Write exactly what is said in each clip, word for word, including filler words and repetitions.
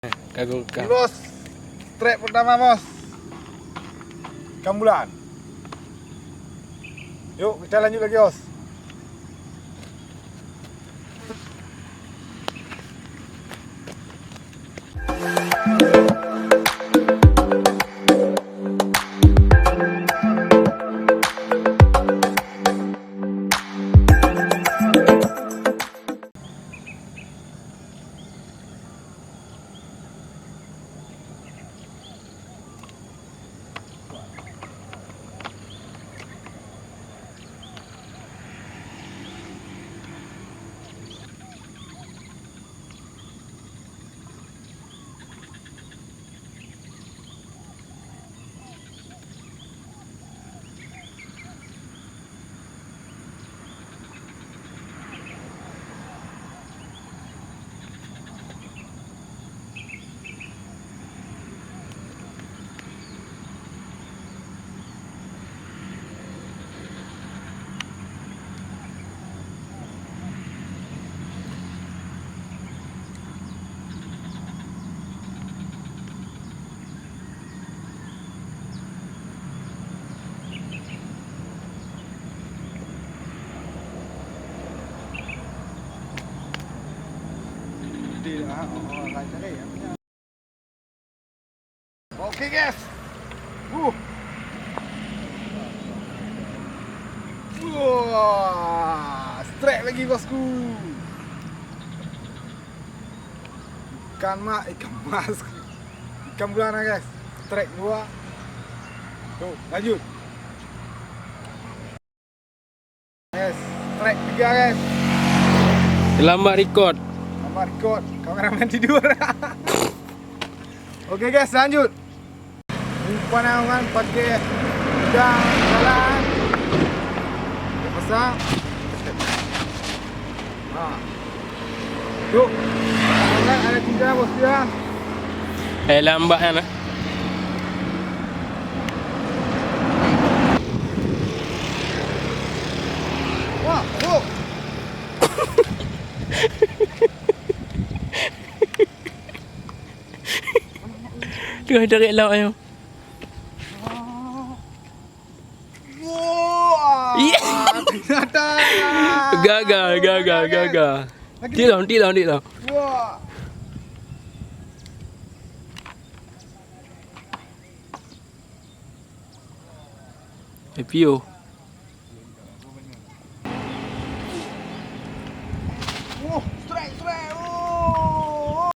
Kagok ka. Ini, Bos. Trek pertama, Bos. Ikan bulan. Yuk, kita lanjut lagi, Bos. Oke, guys. Uh. Wah, strike lagi, bosku. Ikan ma-, ikan mas. Ikan bulan, guys. Strike dua. Tuh, lanjut. Guys, strike tiga, guys. Lambat record. Lambat record. Kameramen tidur. Oke, guys, lanjut. Umpan angan pakai udang jalan. Dia pasang. Ha. Yuk. Angan ada tiga, bos, ya. Eh, lambat kan, eh? Wah, oh. Tengah cari lauk ayam. Wah. Iya. Ternyata. Gagal, gagal, gagal. Lagi. Tik long, tik long, tik long. Wah. Epio. Oh, strike, strike. Oh.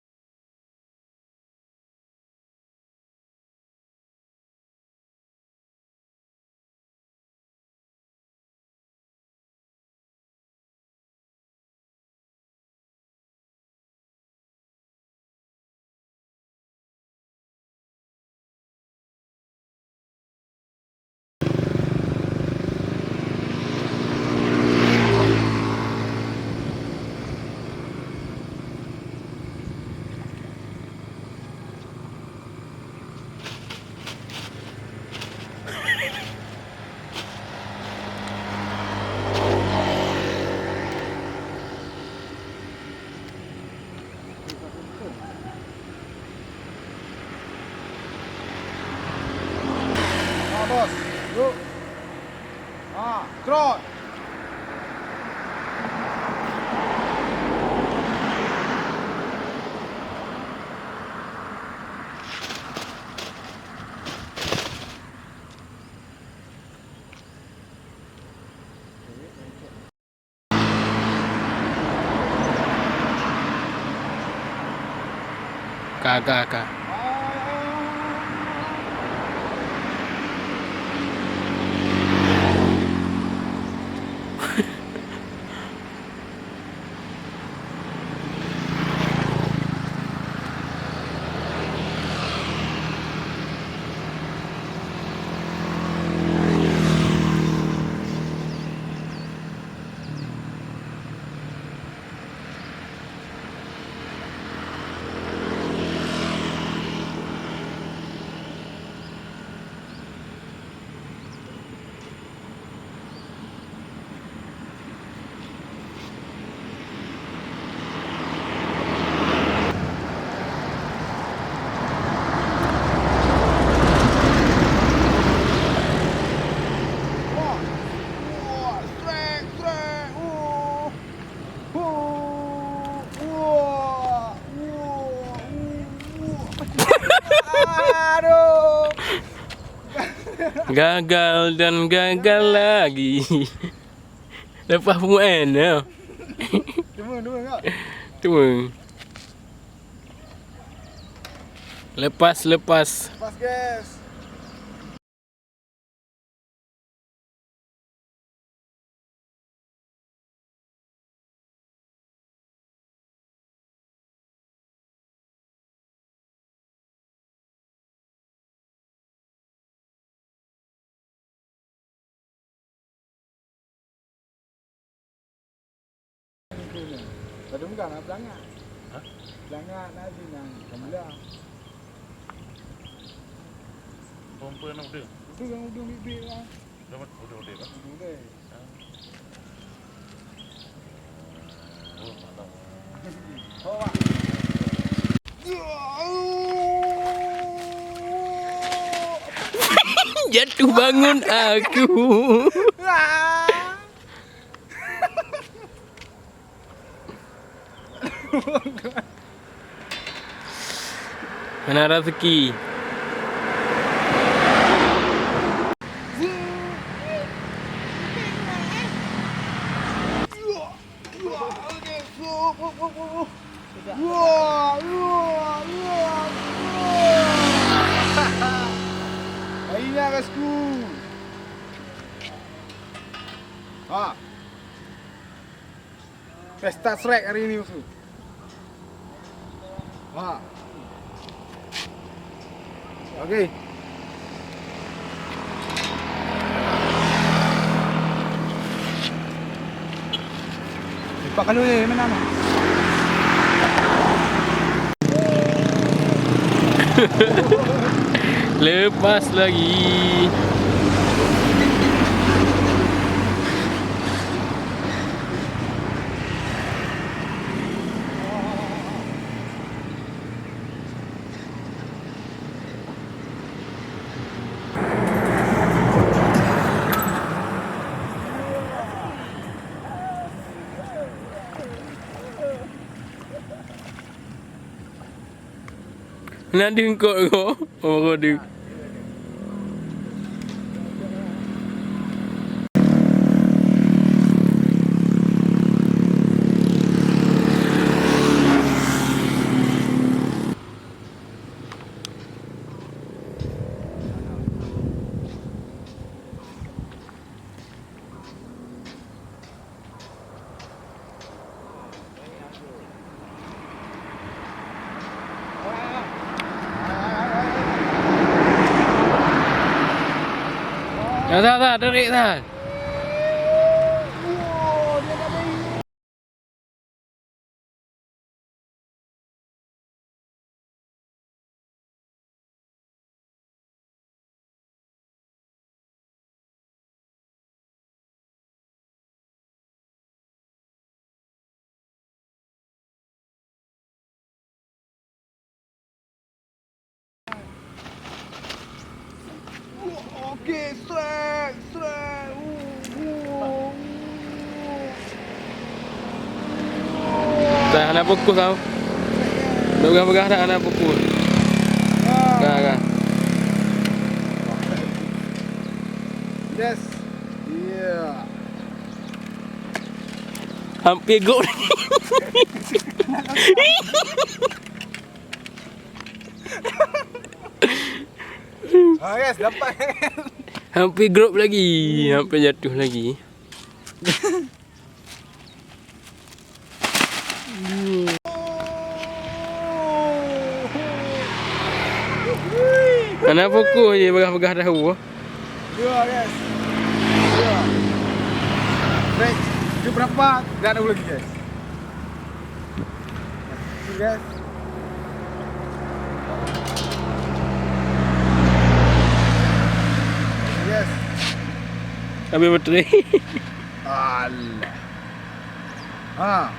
Ah, bos. Yuk. Ah, trot. Ka, ka, ka. Aduh. Gagal dan gagal lagi. Lepas pemain, ya. Cuma, cuma, Kak. Cuma. Lepas, lepas. Lepas, guys. Pada muka nak belangat. Hah? Belangat nak azin nang kamula. Pompa nak udah. Udah yang udah bibit lah. Udah, udah, udah, Pak. Udah. Jatuh bangun aku. Hana raseuki. Hai, ingat bosku. Ha. Pesta Shrek hari ini, musuh. Ha. Okey. Empat kali ni, mana? Lepas lagi. Na deuh eungkôt ko. Oh, ko deuh. Dah, dah, dah, tarik dah. Oke, strike, strike. Uh, uh, uh. Dah, hana fokus tau. Peugah-peugah dah, hana fokus. Ka, ka. Yes. Yeah. Hampir gol. Ah, yes, dapat. Hampir group lagi, hampir jatuh lagi. Hana fokus je, peugah-peugah tahu. Dua, guys. Dua. Guys, itu berapa? Dah ada lagi, guys. Guys. Yes. Habis bateri. Alah. Ha.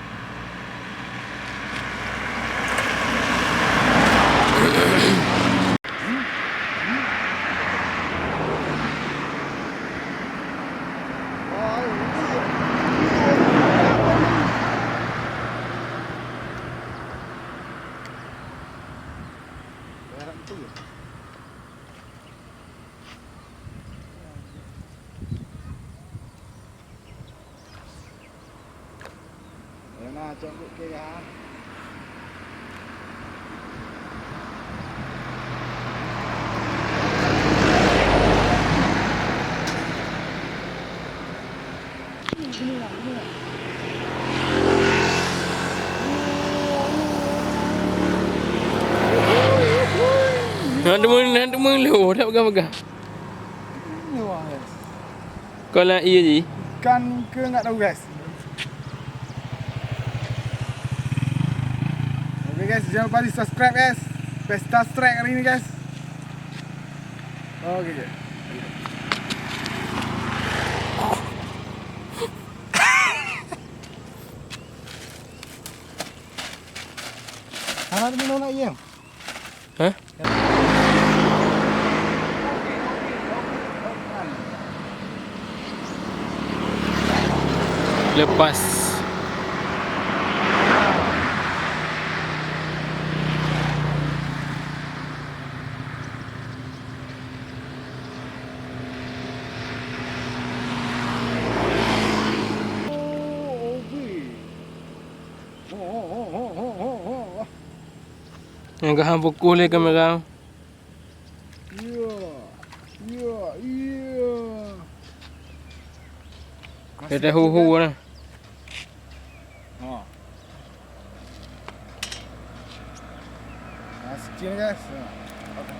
Nah, cok keu ya. Hana teumé, hana teumé lé, oh, dak peugah-peugah. Ini wah, guys. Kau lah iya ji. Ikan ke enggak tahu, guys. Oke, guys, jangan lupa di subscribe, guys. Pesta Strike hari ini, guys. Oke, guys. Hana teumé lé, iya. Hah? Lepas. Nyang ka han pukul lé kamera. Iya. Iya, iya. Masih ada hu-hu lah. Ha. Nah, sikit, guys. Ha. Oke.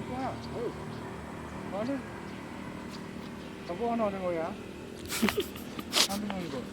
Mana? Mana? Apa warna dengan ya? Apa dengan kau?